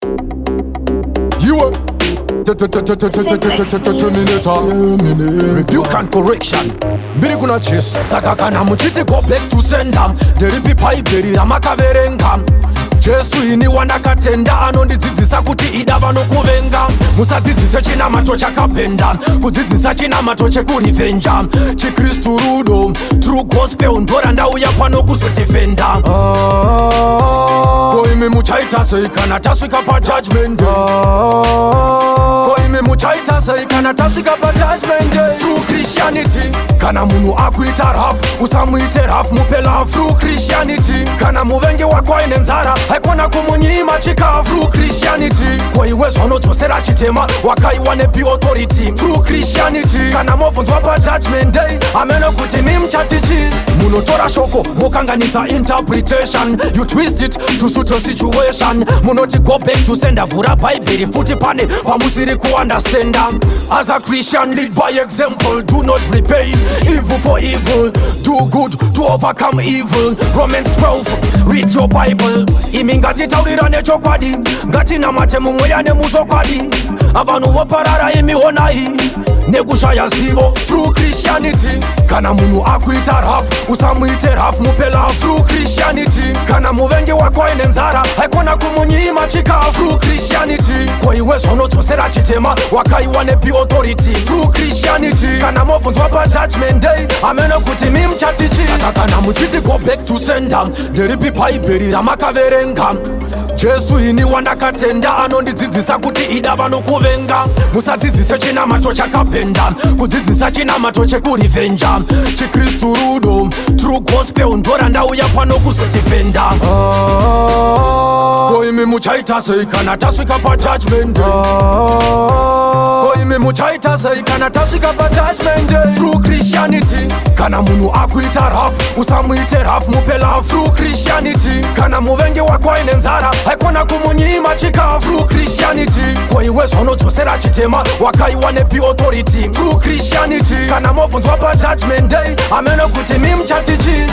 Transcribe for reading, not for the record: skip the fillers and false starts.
You Terminator. Rebuke and correction. Mbiri kuna Jesu. Saka kana muchiti go back to sender, nderipi Bhaibheri ramakaverenga? Jesu ini wandakatenda anondidzidzisa kuti ida vanokuvenga. Musadzidzise chinamato chakabhenda, kudzidzisa chinamato chekurivenja. ChiKristu rudo, true gospel, ndora ndauya pano kuzotifenda. Ko imi muchaita sei kana tasvika pajudgment Day? Ko imi muchaita sei kana tasvika pajudgment Day? True Christianity, kana munhu akuita rough, usamuite rough, mupe love. True Christianity, kana muvengi wako aine nzara, haikona kumunyima chikafu. True Christianity, ko iwe zvaunodzosera chitema, wakaiwa nepi authority? True Christianity, kana mobvunzwa pajudgment Day, ameno kuti mi muchatichi. Munotora shoko mokanganisa interpretation, you twist it to suit your situation. Munoti go back to sender, vhura Bhaibheri futi pane pamusiri kuunderstanda. As a Christian, lead by example. Do not repay evil for evil, do good to overcome evil. Romans 12, read your Bible. Imi ngatitaurira nechokwadi, ngatinamate mumweya nemuzvokwadi. Vanhu voparara, imi honai, nekushaya zivo. True Christianity, kana munhu akuita rough, usamuite rough, mupe love. True Christianity, kana muvengi wako aine nzara, haikona kumunyima chikafu. True Christianity, ko iwe zvaunodzosera chitema, wakaiwa nepi authority? True Christianity, kana mobvunzwa pajudgment Day, ameno kuti mi muchatichi. Saka kana muchiti go back to sender, nderipi Bhaibheri ramakaverenga? Jesu ini wandakatenda anondidzidzisa kuti ida vanokuvenga. Musadzidzise chinamato chakabhenda, kudzidzisa chinamato chekurivenja. ChiKristu rudo, true gospel, ndora ndauya pano kuzotifenda. Ko imi muchaita sei kana tasvika pajudgment Day? Ko imi muchaita sei kana tasvika pajudgment Day? True Christianity, kana munhu akuita rough, usamuite rough, mupe love. True Christianity, kana muvengi wako aine nzara, haikona kumunyima chikafu. True Christianity, ko iwe zvaunodzosera chitema, wakaiwa nepi authority? True Christianity, kana mobvunzwa pajudgment Day, ameno kuti mi muchatichi.